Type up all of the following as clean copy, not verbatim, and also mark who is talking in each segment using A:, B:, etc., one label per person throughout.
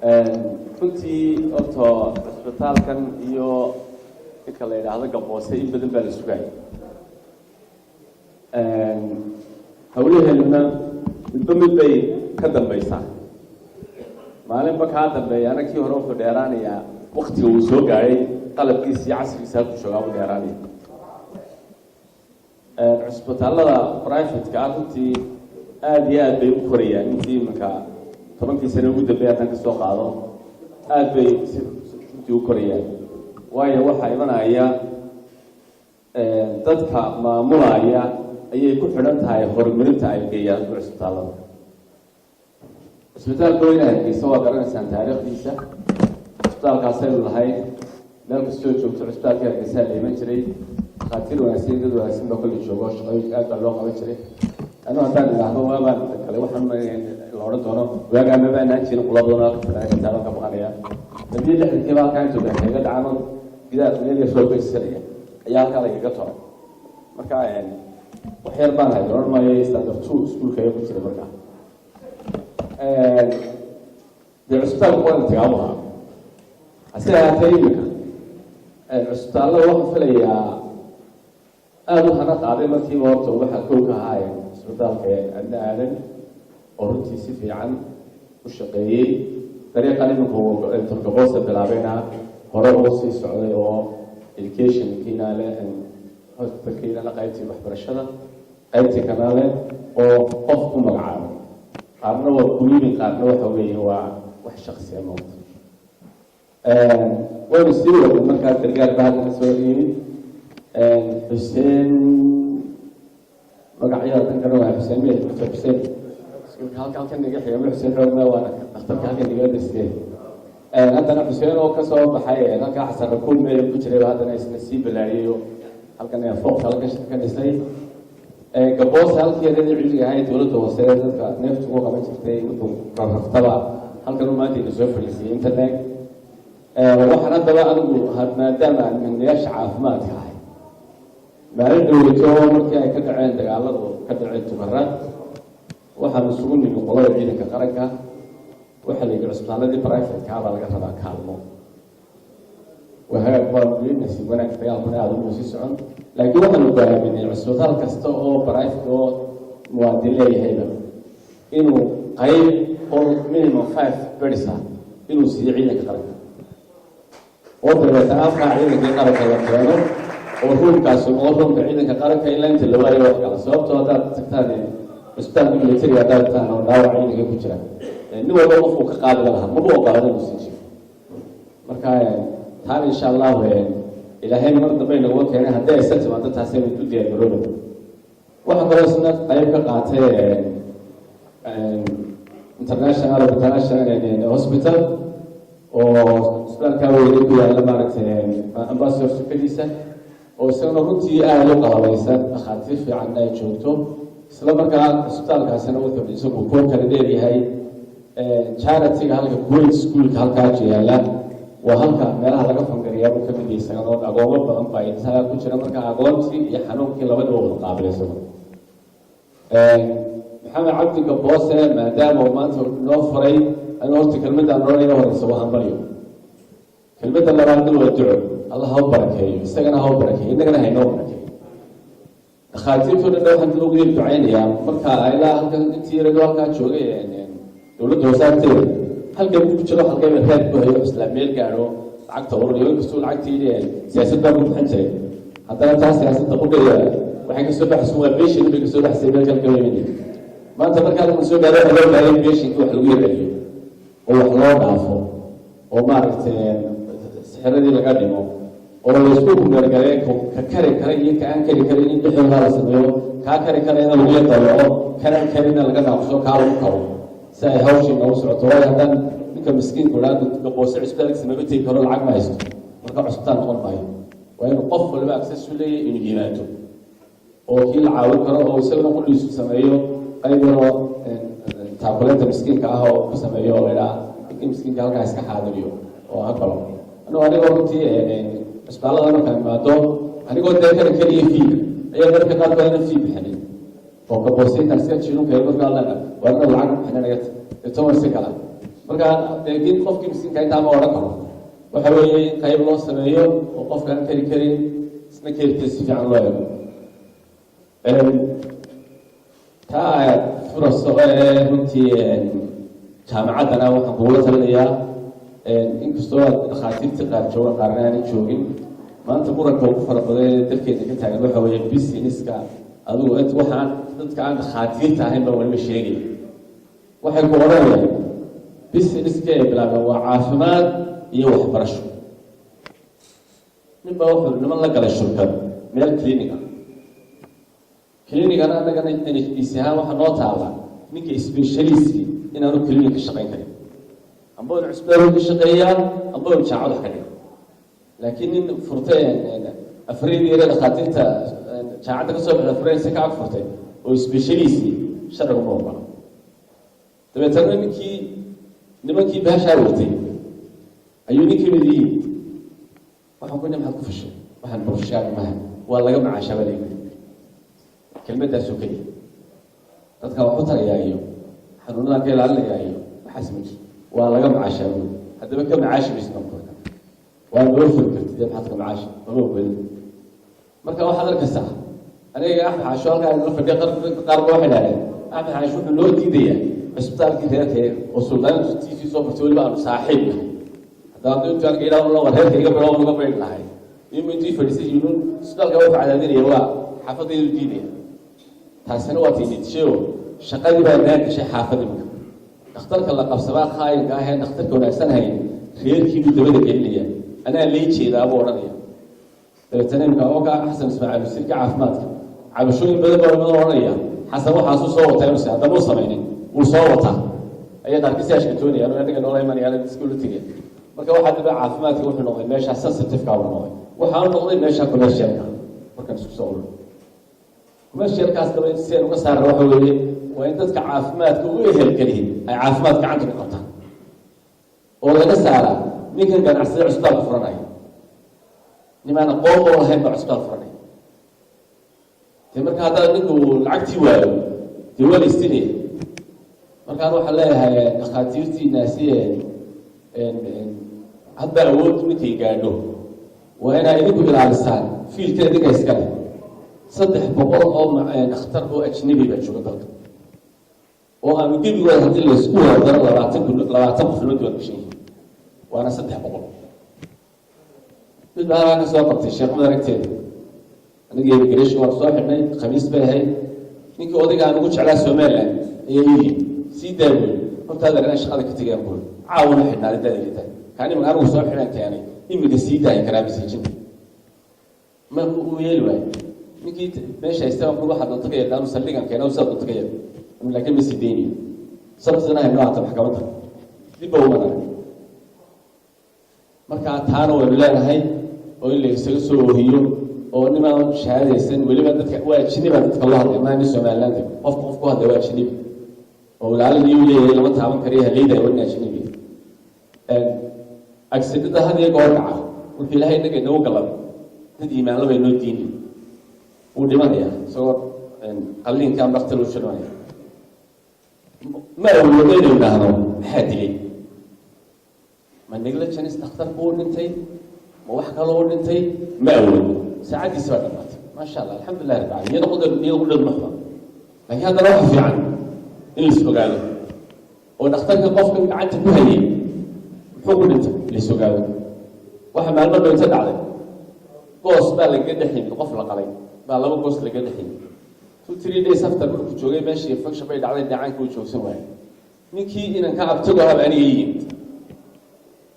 A: Runtii horta cusbitaalkan iyo ninka la yidhaahdo Gaboose in badan baa la sugaya. Hawlaheennuna midba mid bay ka dambaysaa, maalinba kaa dambeeyaana kii hore wuxuu dheeraanayaa waktiga uu soo gaadhay, qalabkiisa iyo casrigiisa halkuu joogaa uu dheeraanaya. Cusbitaallada private-ka ah runtii aada iyo aad bay u korayaan. Intii iminka 10kii sane ugu dambeeya haddaan ka soo qaado, aada bay si runtii u korayaan, waayo waxaa imanaya dadka maamulaya ayay ku xidhan tahay horumarinta ay geeyaan cusbitaallada. Cusbitaalka weyne Hargeysa waa garanaysaan taariikhdiisa. Cusbitaalkaasaynu lahayn, meel kastoo joogto cusbitaalka Hargeysaa la iman jiray. Dhakhaatiir wanaagsan, dad wanaagsan baa kolley joogo, shaqooyinka aad baa loo qaban jiray. Anu haddaan idhaahdo waabaan kale, waxaan la odhan doono waagaa mabaanaan jirin qula badan halka fadhiya taaban ka baqanaya. Haddii 60kiiba halkaa intuu kaga dhacano gidaar meel yar soo geysanaya ayaa halkaa lagaga toray. Marka wax yar baan hay oran maayo, standard 2 iskuulka ayaa ku jira. Markaa dee cusbitaalka waa la tagaa ahaa. Hase ahaatee imika cusbitaallada waxaan filayaa aada u hana qaaday. Markiiba horta waxaa kow ka ahaa cusbitaalka Adna Aadan oo runtii si fiican u shaqeeyey. Dariiqan imika Doctor Gaboose bilaabayna hore uu sii socday oo educationkiina le, hospitalkiina le, qaybtii waxbarashada, qaybtii kana leh oo qof ku magacaabay. Qaarna waa gulimin, qaarna waxa weeye waa wax shaksiya moogta. Waynu sii wadnay. Markaa gargaar baa haddana soo yimid. Xuseen, magacyada tan garan waaya. Xuseen me, Doctor Xuseen halka halkan naga xiga ma Xuseen Roogna waa dhakhtarka halkan nagala dhistee. Haddana Xuseen oo kasoo baxay halkaa Xasan Rakuul meel ku jiray, haddana isna sii ballaariyay oo halkan fooq kale ka dhisay. Gaboose halkii yaradii ciliga ahayd dowladda hoose dadka neeftu ku qaban jirtay, wuxuu rarraftaba halkan uu maanta ina soo fadhiisiyey inta leeg. Waxaan haddaba anigu maadaama aan mihnayaasha caafimaadka ahay, maalin dhoweyto markii ay ka dhaceen dagaaladu, ka dhaceen Tukarad, waxaan isugu nimi qolada ciidanka qaranka. Waxaa la yidhi cusbitaaladii private-kaa baa laga rabaa kaalmo. Waa hagaag, waa nasiib wanaag dagaalkuna aada uma sii socon, laakiin waxaanu go'aaminay cusbitaal kasta oo private oo muwaadin leeyahayba inuu qayb oo minimum 5 beds ah inuu siiyo ciidanka qaranka, oo dabeetana halkaa ciidankii qaranka la keeno oo roomkaasi oo roomka ciidanka qaranka ilaa inta la waayo wax kala. Sababtoo haddaad tagtaan cusbitaalka militariga, haddaad tagtaan oo dhaawac ciidanka ku jira, nin walba qofku ka qaadi lahaa maba ogolaada inuu sii jiro. Marka taana insha Allahu Ilaahay mar dambe naguma keenay, haddii aysan timaado taasaynu ku diyaar garoobay. Waxaa kaloo isna qayb ka qaatay International Hospital oo isbitaalkaa weyne ku yaalla, maaragtay, Ambassador sukadiisa, oo isagana runtii aada u qalabaysan, dhakhaatiir fiican ay joogto. Isla markaa isbitaalkaasina wuxuu isagu kuwa kale dheeryahay charity-ga halka Kuwait Schoolka halkaa yaalla, waa halka meelaha laga fangariyaa buu kamid yahay isagana, oo agoomo badan baa isaga ku jira. Marka agoontii iyo xanuunkii labadaba wada qaabilaysan. Maxamed Cabdi Gaboose maadaama uu maanta noo furay, anu horta kelmadda noolaya horeysa waa hambalyo, kelmadda labaadna waa duco. Allah ha u barakeeyo, isagana ha u barakeeyo, innagana ha inoo barakeeyo. Dhakhaatiirtoo dhan waxaan ugu yar ducaynayaa marka ilaa halkan intii yarado halkaa joogay dowladda hoose agteeda halkan ku jiro, halkayba raad ku hayo isla meel gaadho, lacagta ururiyo. Inkastuu lacagtii siyaasad baa ku bixin jiray, haddana taa siyaasadda qudhaya waxay kasoo baxaysa waa beshin bay kasoo baxsay meel kale kala yimid. Maanta markaa lagu soo gaaro waxaa loo baahay beshinki wax lagu yarceliyo oo wax loo dhaafo oo, maaragtay, sixiradii laga dhimo oo laysku kumeergalee ka kari kara iyo ka aan kari karin in dhexdooda la sameeyo, kaa kari karayna lagu yadawaco, kanaan karina laga naaqso, kaa lagu kabo, si ay hawshii noogu socoto. Waayo haddaan ninka miskiinku idhaa Gaboose cusbitaalkiisa mama tegi karo, lacag ma haysto, marka cusbitaal noqon maayo. Waa inuu qof waliba access u leeyahy inuu yimaado oo kii la caawin karo oo isaguna qudhiisu sameeyo qayb yaroo taakuleynta miskiinka ah oo ku sameeyo oo la idhaha ninkii miskiinka halkaa iska xaadiriyo oo ha galo. Anigoo runtii cusbitaallada markaan imaado, anigoo dee kara keliya fee-ga ayaa marka qaarkood ana fee bixinin oo Gabooseykan iska jiinunkay markaa lena waa inuu lacag bixina naga toban si kala. Marka dee qofkii miskiinka intaa ma odhan karo. Waxa weeye in qayb loo sameeyo oo qofkaan kari karin isna keerkiisa si fiican loo ego. Taa aad furayso ee runtii jaamacaddana waxaan kugula talinayaa, inkastoo aad dhakhaatiirta qaar jooga, qaarna aanay joogin, maanta muranka ugu fara badan ee dalkeena ka taagan waxa weeye businesska. Adigu waxaan dadka aan dhakhaatiirta ahayn baan weliba sheegaya. Waxay ku odhanayaan businesska ay bilaabeen waa caafimaad iyo waxbarasho. Nin baa wuxuu niman la galay shirkad meel clinic ah. Clinicana annagana NHBC ahaan waxaa noo taala ninka specialistki inaanu clinic ka shaqayn karin, amba inu cusbitaal ka shaqeeyaa, amba inu jaamacad wax ka dhigo. Laakiin nin furtay afreed yare dhakhaatiirta jaamacadda ka soo baxda afreed si ka ag furtay oo specialist, sharcigu ma ogola. Dabeetana ninkii nimankii baashaa watay ayuu ninkii mid yimid. Waxaan ku maxaad ku fashay? Waxaan professional maha, waa laga macaashaa baa layidhi. Kelmaddaasoo keliya dadka wax u tarayaa iyo xanuunadan ka ilaalinayaa iyo waxaas ma jirto, waa laga macaashaa buuri. Haddaba ka macaashi maysid baan ku waa noo furi kartid dee, maxaad ka macaashi? Mama ogolin. Marka waxaad arkaysaa aniga Axmed Xaasho halkaa inala fadhiya, qaar ba waxay dhahdeen Axmed Xaasho wuxuu noo diidayaa cusbitaalkii reerkayga oo suldaantu TV soo furtay, weliba aanu saaxiib nahay. Haddana hadduu intuu aniga idhaah war reerka iga bilow uga baydh lahay ima intuu fadhiisay yunun cusbitaalka wuxuu cadaadinaya waa xaafadaydu diidaya. Taasina waa tiididshayo shaqadii baa naa gashay xaafad. Imika dhakhtarka la qabsamaa khaayinka ah ee dhakhtarka wanaagsan hayn reerkiibuu dabada gelinaya, anaa lay jeedaa buu odhanaya. Dabeetana imika oka Xasan Ismaaciil, wasiirka caafimaadka, cabashooyin badan baa badan odhanaya Xasan waxaasuu soo wataa inuu haddana uu samaynin wuu soo wataa ayaa qaarkiisi ashkatoonayaan oo anaga noola imanayaan iskula tegaya. Marka waxaa daba caafimaadka wuxuu noqday meesha sensitive-ka buu noqday, waxaanu noqday meesha commercialka. Markaan isku soo ururo commercialkaas daba si aan uga saarna waxa weeye waa in dadka caafimaadka u ehelgeliyin ay caafimaad gacanta ku qabtaan oo laga saaraa ninkan ganacsada cusbitaalka furanaya. Nimaan aqoon oo lahayn baa cusbitaal furanaya. Dee marka haddaa ninku lacagtii waayo, dee waa la istinaya. Markaan waxaan leeyahay dhakhaatiirtiinaasi hadba awood ninkay gaadho waa inaa idinku ilaalisaan fieldkan idinka iskale. 300 oo dhakhtar oo ajnabi baa jooga dalka oo aan gebigooda haddii laysku wada daro 20 kun, 20 qof loo diwaan gashan yihin, waana 300. Mid baa halkaa ka soo qabtay sheekh madar agteeda. Aniga immigration waan soo xidhnay, khamiis bay ahayd. Ninkii odayga aan ugu jeclaa Somaliland ayaa ii yimi, sii daaweyn horta adeer inaan shaqada ka tegayaan buuri, caawana xidhnaaday daadelitaan kaan imika anigu soo xidhaan keenay, imika sii daayi karaa masiijinta ma uu yeeli waayo. Ninkii meesha haysta ku waxaa doonta ka yeelta anu saldhigan keena sidaa doonta ka yeel, laakiin ma sii deynayo. Sabtidana hayno haata maxkamadda dib ba uma arag. Marka taana waynu leenahay oo in la isaga soo oohiyo oo nimaan shahaadaysan weliba dadka waa ajiniba dadka loo hadlay maa nin Somaliland. Qofka qof ku hadlay waa ajinibi oo ilaalin iyuu leeyahay, lama taaban kariyo haleydahay waa nin ajinibi. Accidentada had iyo goor dhaca wuxuu Ilaahay inaga inagu galabay dad iimaanla bay noo diini. Wuu dhimanaya isagoo qalliinka ama dhakhtar uu dhimanaya, ma awoodo inuu idhaahdo maxaa dilay, ma negligence dhakhtarku uu dhintay, ma wax kaloo u dhintay, ma awoodo. Saacaddiisi baa dhamaatay. Maasha Allah, alxamdulilah rabbil alamin. Iyada qudheed, iyada qudheed ma xuma, laakiin haddana waxa fiican in la is ogaado oo dhakhtarka qofkan gacanta ku hayay muxuu ku dhintay la is ogaado. Waxa maalmo dhowto dhacday, goos baa lagaga dhex yimid, qof la qalay baa laba goos lagaga dhex yimid. 2-3 days after markuu joogay meeshii infection bay dhacday, dhacaanka uu joogsan waayay. Ninkii inanka abtago haba aniga ii yimid.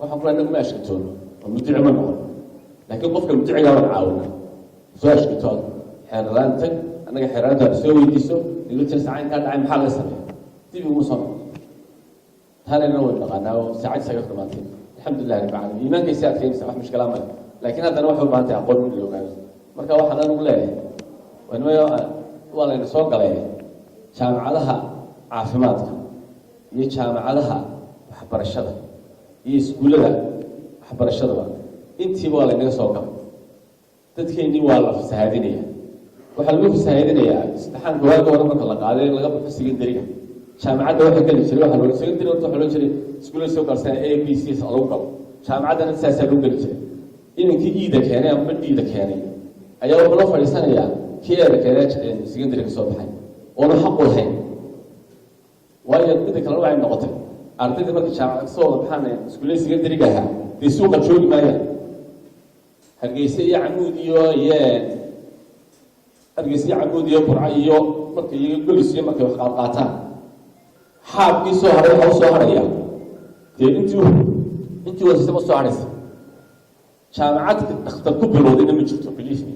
A: Waxaan ku anagu ma ashkatoono oo mudici ma noqon, laakiin qofka mudicigaa waan caawina. Soo ashkatood xeerlaan tag, annaga xeerlaanta aad soo weydiiso negligence caynkaa dhacay maxaa laga sameeya, dib iguma soo noqon. Taanayna waynu dhaqaanaa oo saacad isaga dhamaatay, alxamdulilah rabbil caalamiin. Iimaankay si adkeynaysa wax mushkilaa male, laakiin haddana waxay u baahan tahay aqoon in la ogaado. Marka waxaan anigu leeyahay wanmayo waa layna soo galay jaamacadaha caafimaadka iyo jaamacadaha waxbarashada iyo iskuullada waxbarashadaba, intiiba waa laynaga soo galay. Dadkeennii waa la fasahaadinaya. Waxaa lagu fasahaadinayaa imtixaanka waaga hore marka la qaaday laga baxo secondary-ga. Jaamacadda waxa geli jiray, waxaa loo secondary horta waxaa loo jiray iskuulla soo galsan A B C lagu galo. Jaamacaddana sidaasaa loo geli jiray. Inankii E-da keenay ama D-da keenay ayaa wuxuu la fadhiisanayaa kii A-da keenay secondary ka soo baxay, oona xaq u lahayn. Waayo, midda kale waxay noqotay, ardayda marka jaamacad kasoo wada baxaan, iskuullada secondary-ga ahaa dee suuqa joogi maayaan. Hargeysa iyo Camuud iyo Hargeysa iyo Camuud iyo Burco iyo marka iyo Golis iyo markay wax qaadqaataan, xaabkii soo haray waxa usoo haraya dee intii hooseysa ma soo haraysa. Jaamacad dhakhtar ku bilowdayna ma jirto, believe me.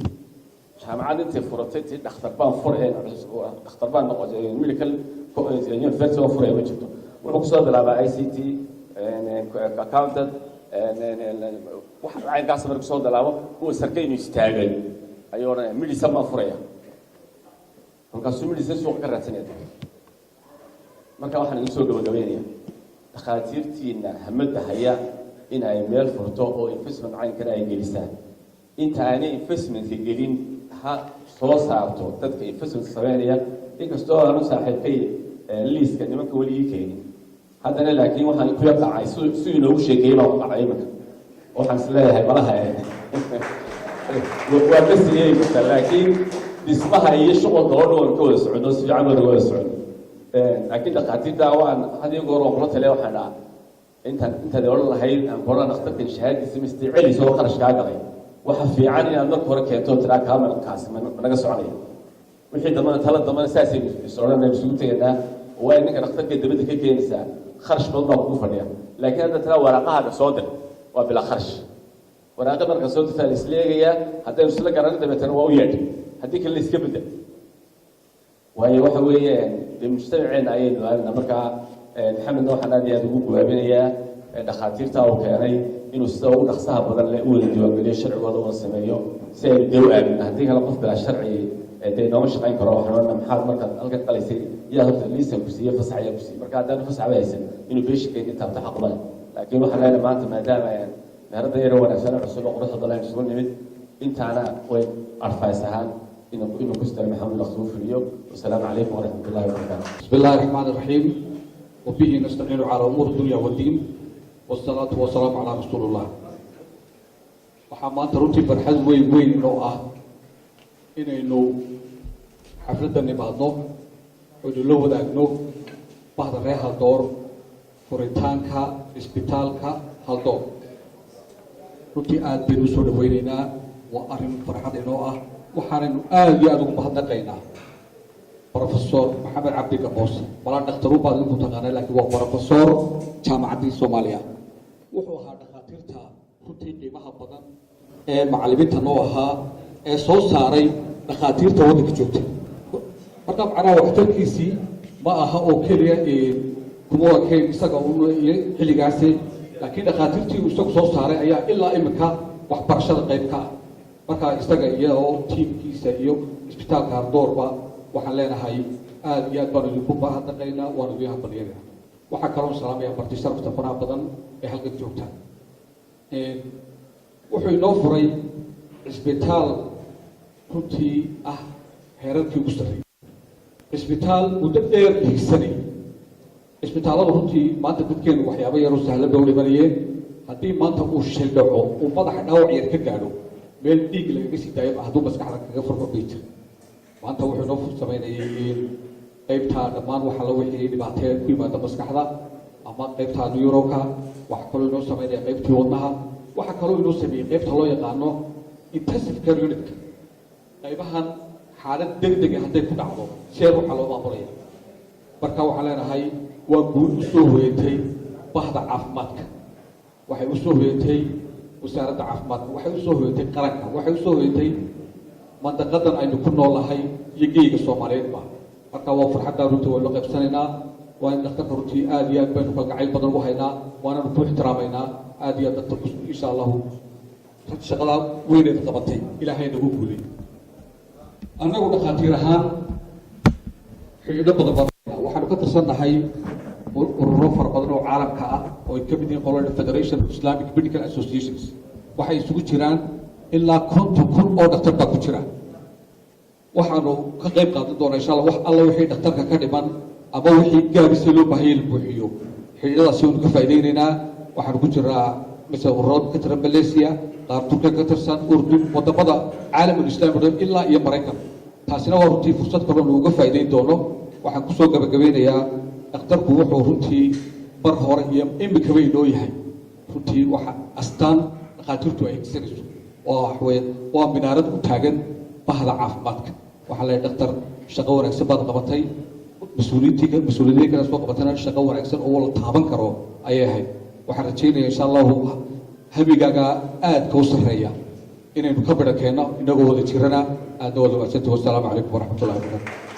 A: Jaamacad intay furatay tii dhakhtar baan fur, dhakhtar baan noqotay, medical university baan furaya, ma jirto. Wuxuu kusoo bilaabaa ICT, accountant, wax caynkaas. Marka kusoo bilaabo kuwa sarka inuu istaagay ayuu odhanaya, "Medicine baan furaya." Kolkaasuu medicine suuqa ka raadsanaya. Marka waxaan idin soo gabagabeynaya, dhakhaatiirtiina hamadda haya in ay meel furto oo investment caynkana ay gelisaan, inta aanay investmentka gelin ha soo saarto dadka investment sameynaya. Inkastoo aanu saaxiibkay liiska nimanka weli ii keenin haddana, laakiin waxaan ku yaqacay si inoogu sheekeeyey baan ku qacay. Iminka waxaan is leeyahay malaha waa ka siiyey karta, laakiin dhismaha iyo shuqulka oo dhan waan ka wada socono, si fiican baan uga wada socono. Laakiin dhakhaatiirta waan had iyo goor waan kula taliya. Waxaan dhahaa, intaan intaad odhan lahayd aan koran dhakhtarkan shahaadiisa miste celis oo kharash kaa galay, waxa fiican inaad marka hore keento, tiraa kaama kaasi managa soconaya. Wixii dambana, tala dambana saasaynu is odhanaynu isugu tegaynaa. Waayo, ninka dhakhtarka dabadda ka keenaysaa kharash badan baa kugu fadhiya. Laakiin hadda tiraa waraaqahaaga soo dir, waa bilaa kharash. Waraaqa marka soo dirtaa la isla eegayaa, haddaynu isla garanin dabeetana waa u yeedh, haddii kale la iska bedel. Waayo, waxa weeye dee mujtamaceenna ayaynu aalinaa. Markaa Maxamedna waxaan aad iyo aad ugu guwaabinayaa dhakhaatiirta uu keenay inuu sida ugu dhaqsaha badan le u wada diiwaangeliyo, sharcigooda wada sameeyo, si aynu dee u aamino. Haddii kale qof bilaa sharci dee nooma shaqayn karo. Waxaan odhanaa, maxaad markaad halkan qalaysay yaa horta liisan ku siiye, fasax ayaa ku siiyey? Marka haddaan fasax ba haysan, inuu beesha keeni taabto xaq male. Laakiin waxaan leenahay maanta, maadaama meherada yaro wanaagsan, cusub oo quruxda badan isugu nimid, intaana way advice ahaan inuu ku stara Maxamed dhaqso u fuliyo. Wasalaamu calaykum waraxmat ullahi wabarakaatu.
B: بسم الله الرحمن الرحيم، وبه نستعين على أمور الدنيا والدين، والصلاة والسلام على رسول الله. Waxaa maanta runtii farxad weyn weyn inoo ah inaynu xafladda nimaadno oynu la wadaagno bahda reer Haldoor furitaanka isbitaalka Haldoor. Runtii aada baynu usoo dhaweyneynaa, waa arrin farxad inoo ah. Waxaanaynu aada iyo aada ugu mahadnaqaynaa Professor Maxamed Cabdi Gaboos. Malaa dhakhtaruun baad idinku taqaanaa, laakiin waa professor jaamacaddii Soomaaliya. Wuxuu ahaa dhakhaatiirta runtii qiimaha badan ee macallimiinta noo ahaa ee soo saaray dhakhaatiirta waddanka joogta. Marka macnaha waxtarkiisii ma aha oo keliya kuma wakayn isaga un iyo xilligaasi, laakiin dhakhaatiirtii uu isagu soo saaray ayaa ilaa imika waxbarashada qayb ka ah. Marka isaga iyo tiimkiisa iyo isbitaalka Haldoorba waxaan leenahay aada iyo aad baanu idinku mahadnaqaynaa, waanu idin hambalyanayna. Waxaa kaloo salaamaya marti sharafta faraha badan ee halkan joogta. Wuxuu inoo furay cisbitaal runtii ah heerarkii ugu sarreeyey, cisbitaal muddo dheer hiigsanay. Cisbitaalladu runtii maanta dadkeenu waxyaabo yaroo sahlan bay u dhimanayeen. Haddii maanta uu shil dhaco, uu madaxa dhaawac yar ka gaadho, meel dhiig lagaga sii daayo hadduu maskaxda kaga furma bay jira. Maanta wuxuu inoo samaynayay in qaybtaa dhammaan waxa la wixii dhibaatee ku yimaada maskaxda ama qaybta neuroka. Waxaa kaloo inoo samaynaya qaybtii wadnaha. Waxaa kaloo inoo sameeyey qaybta loo yaqaano intensive care unitka, qaybahan xaalad degdega hadday ku dhacdo see waxaa loo maamulaya. Marka waxaan leenahay waa guul u soo hoyatay bahda caafimaadka, waxay u soo hoyatay wasaaradda caafimaadka, waxay usoo hoyatay qaranka, waxay usoo hoyatay mandaqadan aynu ku noolnahay iyo geyga Soomaaliyeedba. Marka waa farxaddaa runtii waynu qaybsanaynaa. Waa in dhakhtarka runtii aada iyo aad baynu kalgacayl badan ugu haynaa, waananu ku ixtiraamaynaa aada iyo aad. Dhakhtarku insha Allahu shaqadaa weyneed qabatay Ilaahay nagu guulay. Annagu dhakhaatiir ahaan xidhiidho badan baan waxaanu ka tirsannahay ururo fara badan oo caalamka ah, oo ay ka mid yihiin qolada Federation of Islamic Medical Associations. Waxay isugu jiraan ilaa 50,000 oo dhakhtar baa ku jira. Waxaanu ka qayb qaadan doonaa insha Allah wax alla wixii dhakhtarka ka dhiman. Ama wixii gaabisay loo baahanya la buuxiyo, xidhiidhadaasi waynu ka faa'iidaynaynaa. Waxaanu ku jiraa misal ururada ka jira Malaysia, qaar Turkiya ka tirsan, Urdun, wadamada caalamul islami o dhan ilaa iyo Maraykan. Taasina waa runtii fursad kaloo nuuga faa'iidayn doono. Waxaan kusoo gabagabeynayaa, dhakhtarku wuxuu runtii bar hore iyo imikaba inoo yahay runtii waxa astaan dhakhaatiirtu ay egsanayso oo waxweye waa minaarad u taagan bahda caafimaadka. Waxaa leeyahay, dhakhtar, shaqo wanaagsan baad qabatay. Mas-uuliyiintii, mas-uuliyadihii kale soo qabatana shaqo wanaagsan oo la taaban karo ayay ahayd. Waxaan rajaynaya, insha Allahu, hamigaaga aadka u sarreeya inaynu ka bidho keenno inagoo wada jirana. Aadna wada mahadsantahi. Wasalaamu calaykum waraxmatullahi wabarakatu.